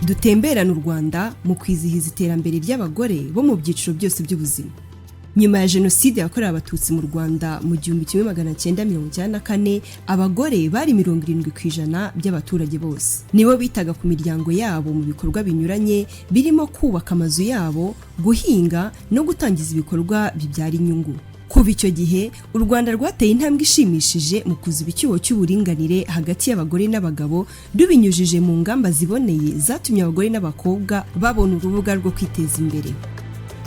Dutemberane u Rwanda mu kwizihiza iterambere ry'abagore bo mu byiciro byose by'ubuzima. Nyuma ya Jenoside yakorewe Abatutsi mu Rwanda mu 1994, abagore bari 70% by'abaturage bose. Nibo bitaga ku miryango yabo mu bikorwa binyuranye, birimo kubaka amazu yabo, guhinga no gutangiza ibikorwa bibyara inyungu. Kuva icyo gihe, u Rwanda rwateye intambwe ishimishije mu kuziba icyuho cy'uburinganire hagati y'abagore n'abagabo, rubinyujije mu ngamba ziboneye zatumye abagore n'abakobwa babona urubuga rwo kwiteza imbere.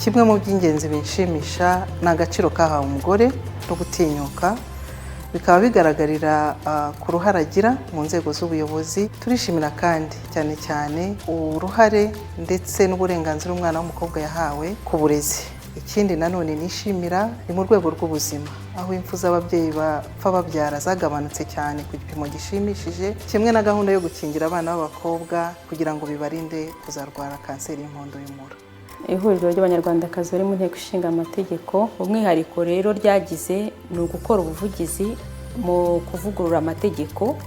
Kimwe mu by'ingenzi binshimisha ni agaciro kahawe umugore no gutinyuka, bikaba bigaragarira ku ruhare agira mu nzego z'ubuyobozi. Turishimira kandi cyane cyane uruhare ndetse n'uburenganzira umwana w'umukobwa yahawe ku burezi. Ikindi nanone nishimira ni mu rwego rw'ubuzima, aho impfu z'ababyeyi bapfa babyara zagabanutse cyane ku gipimo gishimishije, kimwe na gahunda yo gukingira abana b'abakobwa kugira ngo bibarinde kuzarwara kanseri y'inkondo y'umura. Ihuriro ry'Abanyarwandakazi bari mu Nteko Ishinga Amategeko, umwihariko rero ryagize ni ugukora ubuvugizi mu kuvugurura amategeko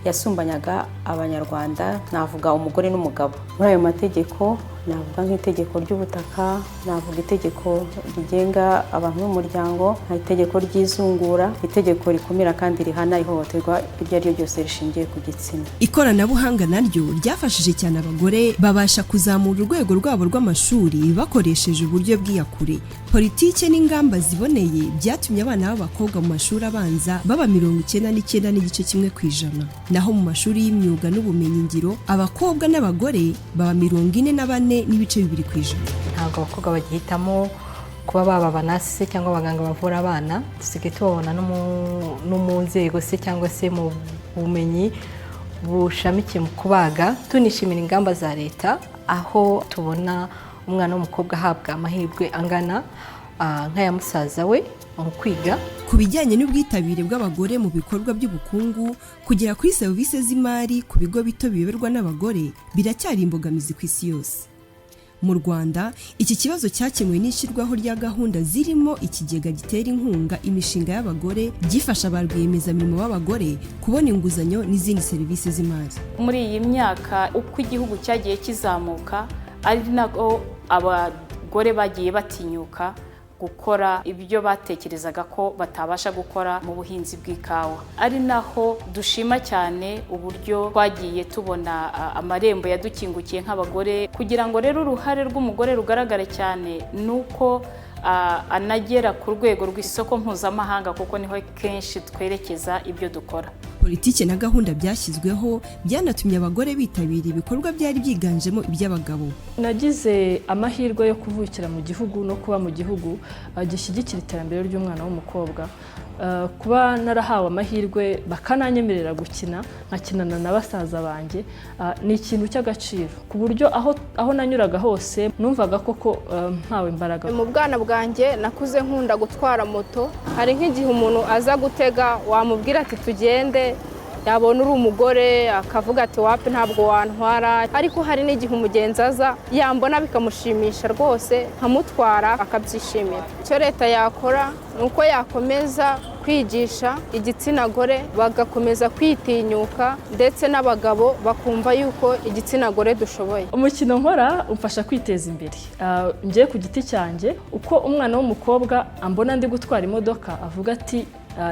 yasumbanyaga Abanyarwanda, navuga umugore n'umugabo. Muri ayo mategeko navuga nk'itegeko ry'ubutaka, navuga itegeko rigenga abantu n'umuryango, itegeko ry'izungura, itegeko rikumira kandi rihana ihohoterwa iryo ari ryo ryose rishingiye ku gitsina. Ikoranabuhanga naryo ryafashije cyane abagore, babasha kuzamura urwego rwabo rw'amashuri bakoresheje uburyo bw'iyakure. Politike n'ingamba ziboneye byatumye abana b'abakobwa mu mashuri abanza baba 99.1%, naho mu mashuri y'imyuga n'ubumenyingiro abakobwa n'abagore baba 44.2%. Ntabwo abakobwa bagihitamo kuba baba aba nurse cyangwa abaganga bavura abana. Dusigaye tubabona no mu nzego se cyangwa se mu bumenyi bushamikiye mu kubaga. Tunishimira ingamba za leta, aho tubona umwana w'umukobwa ahabwa amahirwe angana nk'aya musaza we mu kwiga. Ku bijyanye n'ubwitabire bw'abagore mu bikorwa by'ubukungu, kugera kuri serivisi z'imari ku bigo bito biyoborwa n'abagore biracyari imbogamizi ku isi yose. Mu Rwanda, iki kibazo cyakemuwe n'ishyirwaho rya gahunda zirimo ikigega gitera inkunga imishinga y'abagore, gifasha ba rwiyemezamirimo b'abagore kubona inguzanyo n'izindi serivisi z'imari. Muri iyi myaka, uko igihugu cyagiye kizamuka, ari nako abagore bagiye batinyuka gukora ibyo batekerezaga ko batabasha gukora mu buhinzi bw'ikawa, ari naho dushima cyane uburyo twagiye tubona amarembo yadukingukiye nk'abagore. Kugira ngo rero uruhare rw'umugore rugaragare cyane, ni uko anagera ku rwego rw'isoko mpuzamahanga, kuko niho kenshi twerekeza ibyo dukora. Politiki na gahunda byashyizweho byanatumye abagore bitabira ibikorwa byari byiganjemo iby'abagabo. Nagize amahirwe yo kuvukira mu gihugu no kuba mu gihugu gishyigikira iterambere ry'umwana w'umukobwa. Kuba narahawe amahirwe bakananyemerera gukina, nkakinana na basaza banjye, ni ikintu cy'agaciro, ku buryo aho nanyuraga hose numvaga koko mpawe imbaraga. Mu bwana bwanjye nakuze nkunda gutwara moto. Hari nk'igihe umuntu aza gutega, wamubwira ati "Tugende", yabona uri umugore akavuga ati "Wapi, ntabwo wantwara." Ariko hari n'igihe umugenzi aza, yambona bikamushimisha rwose, nkamutwara akabyishimira. Icyo leta yakora ni uko yakomeza kwigisha igitsina gore, bagakomeza kwitinyuka, ndetse n'abagabo bakumva yuko igitsina gore dushoboye. Umukino nkora umfasha kwiteza imbere ngiye ku giti cyanjye. Uko umwana w'umukobwa ambona ndi gutwara imodoka, avuga ati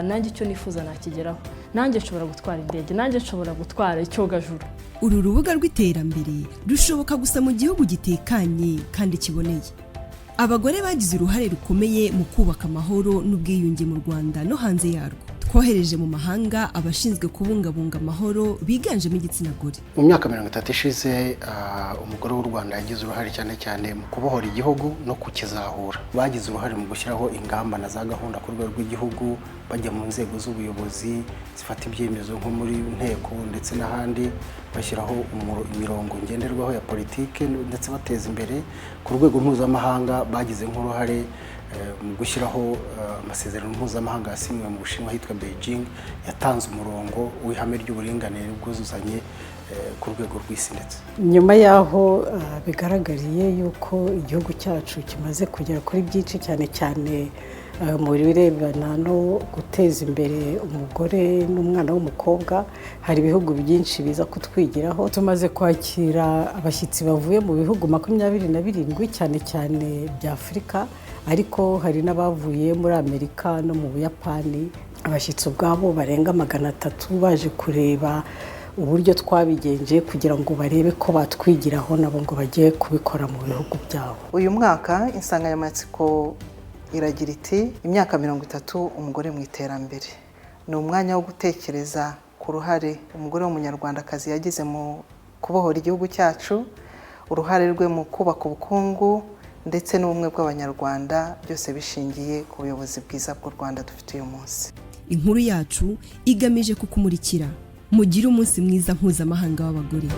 "Nanjye icyo nifuza nakigeraho, nanjye nshobora gutwara indege, nanjye nshobora gutwara icyogajuru." Uru rubuga rw'iterambere rushoboka gusa mu gihugu gitekanye kandi kiboneye. Abagore bagize uruhare rukomeye mu kubaka amahoro n'ubwiyunge mu Rwanda no hanze yarwo. Twohereje mu mahanga abashinzwe kubungabunga amahoro biganjemo igitsina gore. Mu myaka 30 ishize, umugore w'u Rwanda yagize uruhare cyane cyane mu kubohora igihugu no kukizahura. Bagize uruhare mu gushyiraho ingamba na za gahunda ku rwego rw'igihugu, bajya mu nzego z'ubuyobozi zifata ibyemezo nko muri nteko ndetse n'ahandi, bashyiraho imirongo ngenderwaho ya politiki, ndetse bateza imbere ku rwego mpuzamahanga. Bagize nk'uruhare mu gushyiraho amasezerano mpuzamahanga yasinywe mu Bushinwa ahitwa Beijing, yatanze umurongo w'ihame ry'uburinganire n'ubwuzuzanye ku rwego rw'isi ndetse Nyuma y'aho bigaragariye yuko igihugu cyacu kimaze kugera kuri byinshi, cyane cyane Mu birebana no guteza imbere umugore n'umwana w'umukobwa, hari ibihugu byinshi biza kutwigiraho. Tumaze kwakira abashyitsi bavuye mu bihugu 27, cyane cyane bya Afurika, ariko hari n'abavuye muri Amerika no mu Buyapani. Abashyitsi ubwabo barenga 300 baje kureba uburyo twabigenje kugira ngo barebe ko batwigiraho nabo ngo bajye kubikora mu bihugu byabo. Uyu mwaka insanganyamatsiko iragira iti: "Imyaka 30 umugore mu iterambere." Ni umwanya wo gutekereza ku ruhare umugore w'Umunyarwandakazi yagize mu kubohora igihugu cyacu, uruhare rwe mu kubaka ubukungu ndetse n'ubumwe bw'Abanyarwanda, byose bishingiye ku buyobozi bwiza bw'u Rwanda dufite uyu munsi. Inkuru yacu igamije kukumurikira. Mugire umunsi mwiza mpuzamahanga w'abagore.